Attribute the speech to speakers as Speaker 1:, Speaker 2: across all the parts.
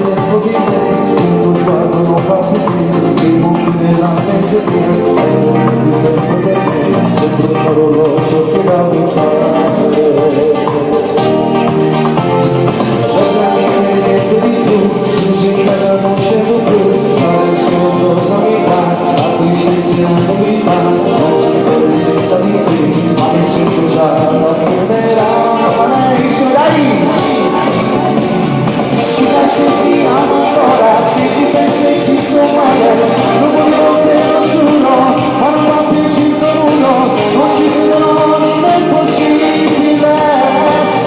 Speaker 1: tempo di me, il tuo sguardo non fa più che i buchi nella mente mia, e non più tempo per me, sempre un orologio che da buttare. Cosa mi chiedete di più? Chiuso in casa non c'ero più, fare solo cosa mi fa, la tristezza è novità, non si vive senza di te, ma mi sento già la funerale, dai! Scusa se ti amo ancora, se ti penso e ci sto male, non volevo te lo giuro, ma non va più il uno, non ci credo, non è possibile,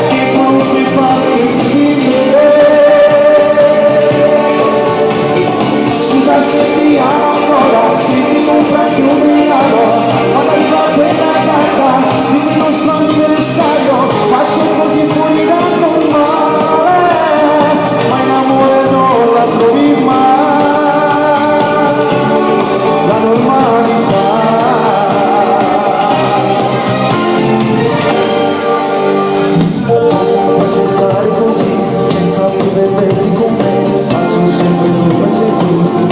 Speaker 1: che tu mi fai vivere. Scusa se ti amo ancora, se ti compro anche un regalo, quando arrivo a quella data, dimmi il nostro anniversario, faccio così fuori da normale, ma in amore non la trovi mai, la normalità. Come stare così, senza più vederti con me, ma sono sempre dove sei tu.